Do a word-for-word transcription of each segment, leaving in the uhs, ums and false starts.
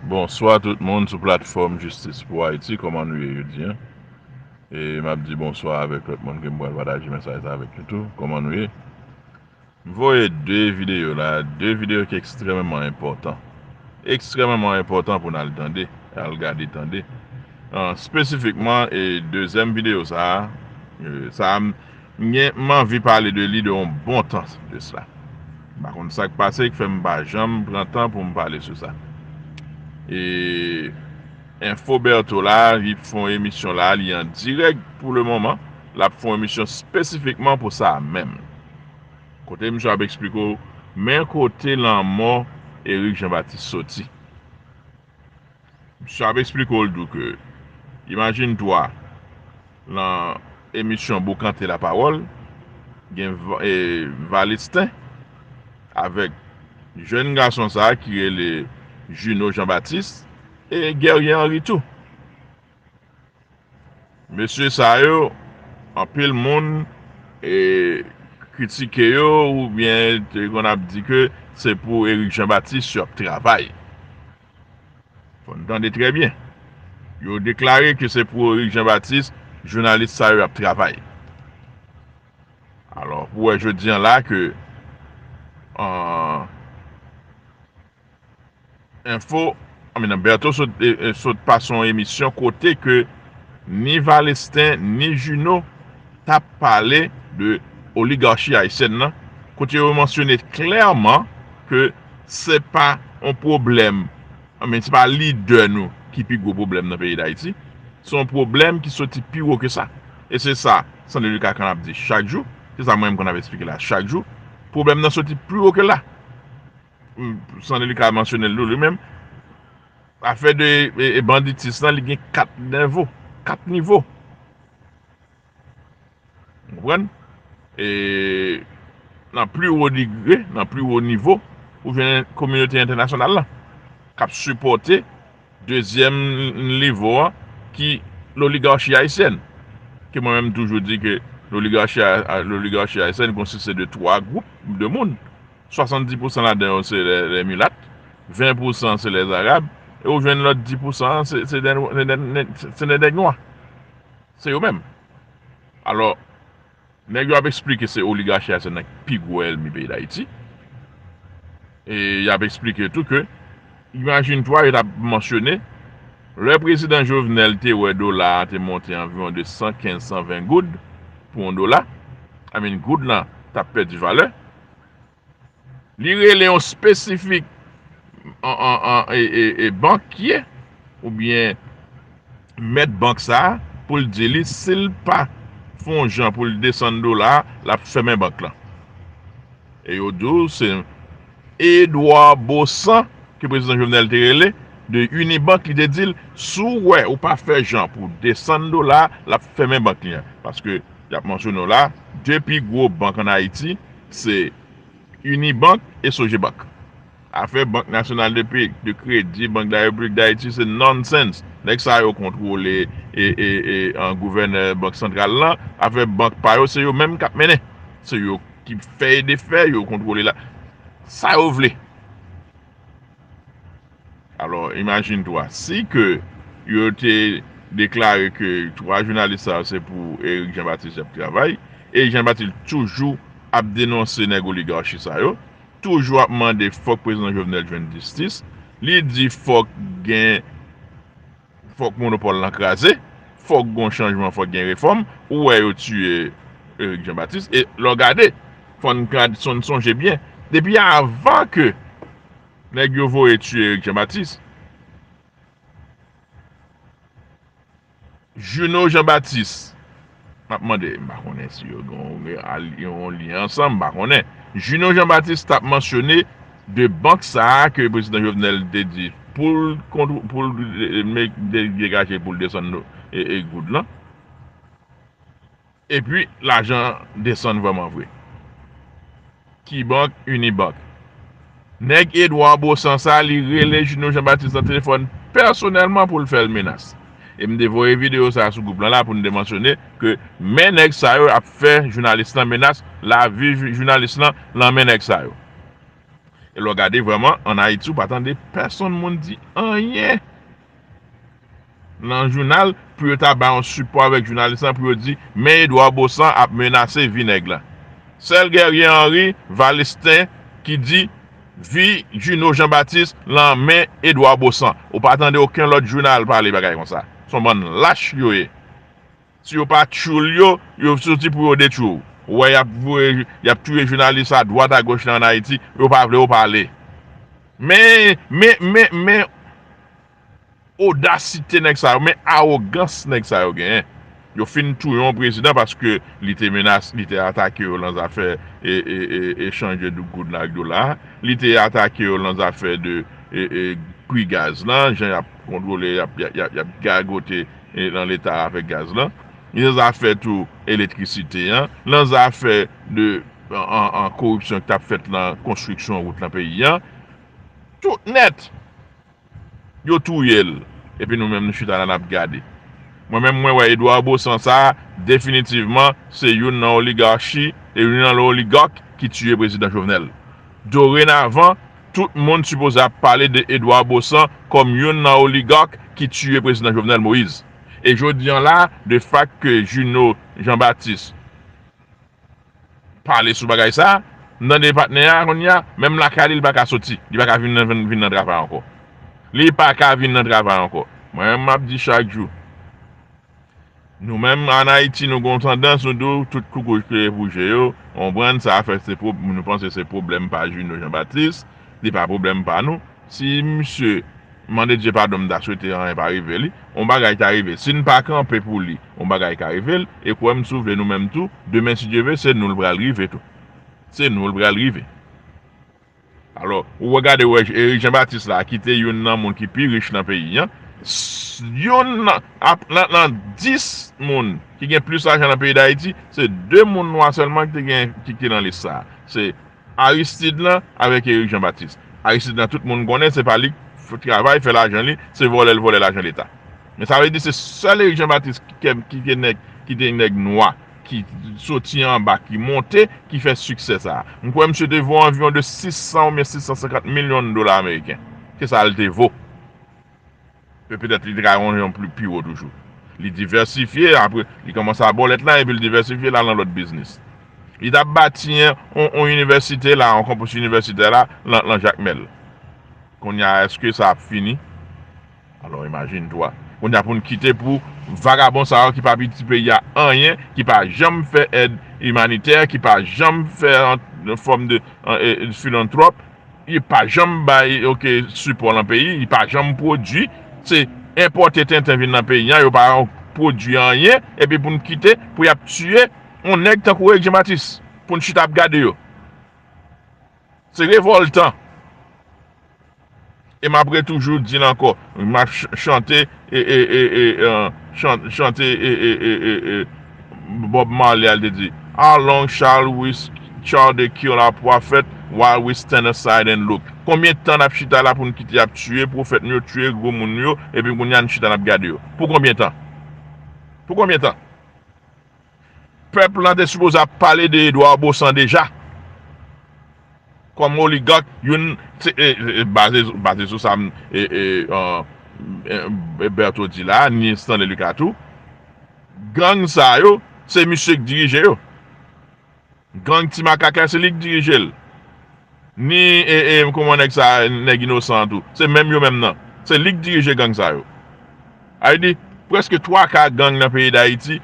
Bonswa tout moun sou platfòm Jistis pou Ayiti, kòman nou ye jodi a? E m ap di bonswa avèk lòt moun ke m pral pataje mesaj sa avèk yo tou, kòman nou ye? M voye de videyo la, de videyo ki ekstrèmeman enpòtan. Ekstrèmeman enpòtan pou n al tande, al gade tande. An, espesifikman, e dezyèm videyo sa a, e, sa a, m, m gen, m anvi pale de li de yon bon tan de sila. M pa konn sa k pase k fè m pa janm pran tan pou m pale sou sa. E Enfo Bertho la, li fè yon emisyon la, li an dirèk pou le moman. L ap fè yon emisyon espesifikman pou sa a menm. Kote misye ap eksplike w, men kote lanmò Eric Jean Baptiste soti. Misye ap eksplike w, l di w ke, imajine twa, nan emisyon Boukante Lapawòl, gen Va-, e, Valesten avèk jèn gason sa a ki rele Juno Jean Baptiste e Guerrier Henry tou. Mesye sa yo, anpil moun, e, kritike yo oubyen te konn ap di ke se pou Eric Jean Baptiste yo ap travay. Fò n tande trè byen. Yo deklare ke se pou Eric Jean Baptiste jounalis sa yo ap travay. Alò, pou wè jodi a la ke, an, Enfo, I mean, Bertho sot, e, e, sot pase yon emisyon kote ke ni Valesten, ni Juno t ap pale de oligachi ayisyèn nan, kote yo mansyone klèman ke se pa yon pwoblèm, I mean, se pa lidè nou ki pi gwo pwoblèm nan peyi Dayiti, se yon pwoblèm ki soti pi wo ke sa. E se sa Sandrelly Cacan ap di chak jou, se sa mwen menm konn ap eksplike la chak jou, pwoblèm nan soti pi wo ke la. Sandrelly ka mansyone l tou li menm. Afè de, e, e, banditis lan, li gen kat nivo. Kat nivo. Ou konprann? E nan pli wo degre, nan pli wo nivo, ou jwenn kominote entènasyonal la k ap sipòte dezyèm nivo a, ki loligachi ayisyèn. Ke mwen menm toujou di ke loligachi a, a, loligachi ayisyèn konsiste de twa gwoup de moun. Swasanndis pousan ladan yo se lè, lè milat, ven pousan se lè zarab, e ou jwenn lòt dis pousan an se, se dè, se dè, se dè nèg nwa. Se yo menm. Alò, nèg yo ap eksplike se oligachi a se nan pi gwo ènmi peyi Dayiti. E y ap eksplike tou ke, imajine twa, yo t ap mansyone, lè prezidan Jovenel te wè dola a te monte anviwon de san kenz, san ven goud pou yon dola, I mean, goud lan t ap pèdi valè. Li rele yon espesifik, an, an, an, e, e, e, bankye oubyen mèt bank sa a pou l di li, si l pa fè yon jan pou l desann dola a, l ap fèmen bank lan. E yo di w se Edouard Baussan, ke prezidan Jovenel te rele, de Unibank, li te di l, si w wè ou pa fè jan pou w desann dola a, l ap fèmen bank li an. Paske y ap mansyone w la, de pi gwo bank ann Ayiti, se Unibank e Sogebank. Afè Bank Nasyonal de Pe-, de Kredi, Bank de la Repiblik Dayiti, se nonsense. Nèg sa yo kontwole, e, e, e, an, gouvènè Bank Santral lan. Afè bank pa yo, se yo menm k ap mennen. Se yo ki fè e defè, yo kontwole la. Sa yo vle. Alò, imajine twa, si ke yo te deklare ke twa jounalis sa yo se pou Eric Jean Baptiste y ap travay, Eric Jean Baptiste toujou ap denonse nèg oligachi sa yo, toujou ap mande fòk prezidan Jovenel jwenn jistis, li di fòk gen, fòk monopòl lan kraze, fòk gon chanjman, fòk gen refòm, ou wè yo tiye Eric Jean Baptiste, e lè w gade, fò n gad, fò n sonje byen, depi avan ke nèg yo voye tiye Eric Jean Baptiste, Juno Jean Baptiste, m ap mande, m pa konnen si yo gen yon, yon lyen ansanm, m pa konnen. Juno Jean Baptiste t ap mansyone de bank sa a ke prezidan Jovenel te di pou l kontwo-, pou l, e, e, me-, de-, degaje pou l desann, e, e, goud lan. Epi, lajan desann vrèman vre. Ki bank? Unibank. Nèg Edouard Baussan sa, li rele Juno Jean Baptiste nan telefòn pèsonèlman pou l fè l menas. E m te voye videyo sa a sou gwoup lan la pou n te mansyone ke men nèg sa yo ap fè jounalis lan menas, lavi jou-, jounalis lan nan men nèg sa yo. E lè w gade vrèman, ann Ayiti, ou pa tande pèsonn moun di anyen nan jounal pou yo ta bay yon sipò avèk jounalis lan pou yo di, men Edouard Baussan ap menase vi nèg lan. Sèl Guerrier Henry, Valesten, ki di vi Juno Jean Baptiste lan men Edouard Baussan. Ou pa tande okenn lòt jounal pale bagay konsa. Se yon bann lach yo ye. Si yo pa tchoul yo, yo soti pou yo detwi w. Ou wè y ap voye, y ap touye jounalis adwat agoch la ann Ayiti, yo pa vle yo pale. Men, men, men, men odasite nèg sa yo, men awogans nèg sa yo genyen. Yo fin touye yon prezidan paske li te menas, li te atake yo lan zafè e, e, e, echanj de goud la ak dola. Li te atake yo lan zafè de e, e, pri gaz lan, jan y ap kontwole, y ap, y ap, y ap, y ap gagote e, lan leta avèk gaz lan. Li nan zafè tou elektrisite an, nan zafè de an, an, an koripsyon ki t ap fèt lan konstriksyon wout lan peyi an. Tout nèt, yo touye l. Epi nou menm nou chita la n ap gade. Mwen menm mwen wè Edouard Baussan sa a, definitivman, se youn nan oligachi, e youn nan oligak ki tiye prezidan Jovenel. Dorenavan, tout moun sipoze ap pale de Edouard Baussan kòm youn nan oligak ki tiye prezidan Jovenel Moïse. E jodi an la, de fakt ke Juno Jean Baptiste pale sou bagay sa, m tande patnè a kounye a, menm lakay li, li pa ka soti, li pa ka vin nan, vin, vin nan travay ankò. Li pa ka vin nan travay ankò. Mwen menm m ap di chak jou, nou menm ann Ayiti, nou gen yon tandans, nou di w tout koukouj kreye pou je yo, w konprann, sa fè se pwob-, nou panse se pwoblèm pa Juno Jean Baptiste, li pa pwoblèm pa nou. Si misye mande Dye padon, m ta swete anyen pa rive li, yon bagay ta rive. Si n pa kanpe pou li, yon bagay ka rive l, e kwè m si w vle nou menm tou, demen si Dye vle, se nou l pral rive tou. Se nou l pral rive. Alò, ou wè gade wè Eric Jean Baptiste la, ki te youn nan moun ki pi rich nan peyi an, s-, youn nan, ap, nan, nan dis moun ki gen plis lajan nan peyi Dayiti, se de moun nwa sèlman ki te gen, ki, ki nan lis sa a. Se Aristide lan avèk Eric Jean Baptiste. Aristide lan tout moun konnen se pa li k f-, travay, fè lajan li, se vòlè l vòlè lajan leta. Men sa vle di se sèl Eric Jean Baptiste ki, ki, ki te nèg, ki te nèg nwa, ki soti anba, ki monte, ki fè siksè sa a. M kwè misye te vo anviwon de sis san oubyen sis san senkant milyon dola ameriken. Se sa l te vo. Pe-, petèt li te ka yon jan pli, pi wo toujou. Li divèsifye, apre, li kòmanse a bòlèt la, epi l divèsifye la nan lòt biznis. Li t ap bati yon, yon, yon inivèsite la, yon kanpis inivèsitè la, lan, lan Jakmèl. Kounye a, èske sa ap fini? Alò, imajine twa. Kounye a, pou n kite pou vagabon sa yo ki pa piti peyi a anyen, ki pa janm fè èd imanitè, ki pa janm fè an, an fòm de, an, e, e, filantwòp, li pa janm bay, oke, sipò lan peyi, li pa janm pwodui, se enpòte tenten vin nan peyi a, yo pa pwodui anyen, epi pou n kite, pou y ap tiye yon nèg tankou Eric Jean Baptiste, pou n chita ap gade yo. Se revòltan. E m ap retoujou di l ankò, m ap ch-, chante, e, e, e, e, e, chan-, chante, e, e, e, e, e, Bob Marley al te di, "How long shall we s-, shall they kill our prophet while we stand aside and look?" Konbyen tan n ap chita la pou n kite y ap tiye pwofèt nou yo, tiye gwo moun nou yo, epi kounye a n chita n ap gade yo? Pou konbyen tan? Pou konbyen tan? Pèp lan te sipoze ap pale de Edouard Baussan deja. Kòm oligak, youn, se, e, e, baze, baze sou sa, e, e, e, e, Bertho di la, ni Stanley Lucas tou. Gang sa yo, se misye k dirije yo. Gang Ti Makak la, se li k dirije l. Ni, e, e, kòman nèg sa, nèg Inosan an tou. Se menm yo menm nan. Se li k dirije gang sa yo. A vle di, prèske twa ka gang nan peyi Dayiti,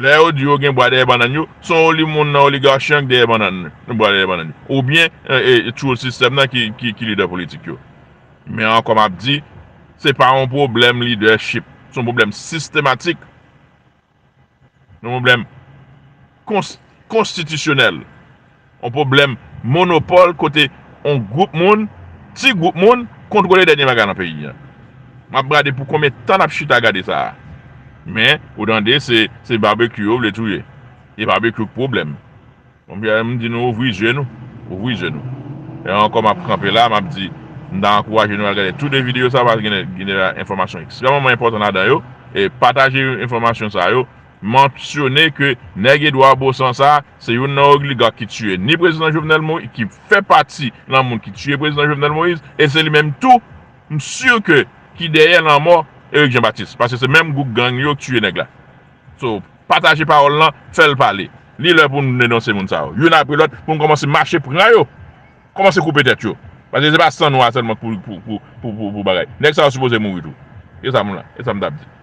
lè yo di yo gen bwa dèyè bannann yo, se yon oli-, moun nan oligachi an k dèyè bannann, bwa dèyè bannann yo. Oubyen, e, e, tchoul sistèm nan ki, ki, ki lidè politik yo. Men ankò m ap di, se pa yon pwoblèm lidèchip. Se yon pwoblèm sistematik. Yon pwoblèm kons-, konstitisyonèl. Yon pwoblèm monopòl kote yon gwoup moun, ti gwoup moun, kontwole dènye bagay nan peyi a. M ap gade pou konbyen tan n ap chita gade sa a. Men, ou tande, se, se Barbecue yo vle touye. E Barbecue k pwoblèm. Konbyen m di nou ouvri zye nou, ouvri zye nou. E ankò m ap kanpe la, m ap di, m ta ankouraje nou al gade tou de videyo sa, paske gen, gen de enfòmasyon ekstrèmeman enpòtan ladan yo. E pataje enfòmasyon sa yo, mansyone ke nèg Edouard Baussan sa, se youn nan oligak ki tiye ni prezidan Jovenel Moïse, ki fè pati nan moun ki tiye prezidan Jovenel Moïse, e se li menm tou, m si ke, ki dèyè lanmò Eric Jean Baptiste. Paske se menm gwoup gang yo ki tiye nèg la. So, pataje pawòl lan, fè l pale. Li lè pou nou denonse moun sa yo. Youn apre lòt, pou nou kòmanse mache pran yo. Kòmanse koupe tèt yo. Paske se pa san nou a sèlman pou, pou, pou, pou, pou, pou bagay. Nèg sa yo sipoze mouri tou. E sa moun la, e sa m t ap di.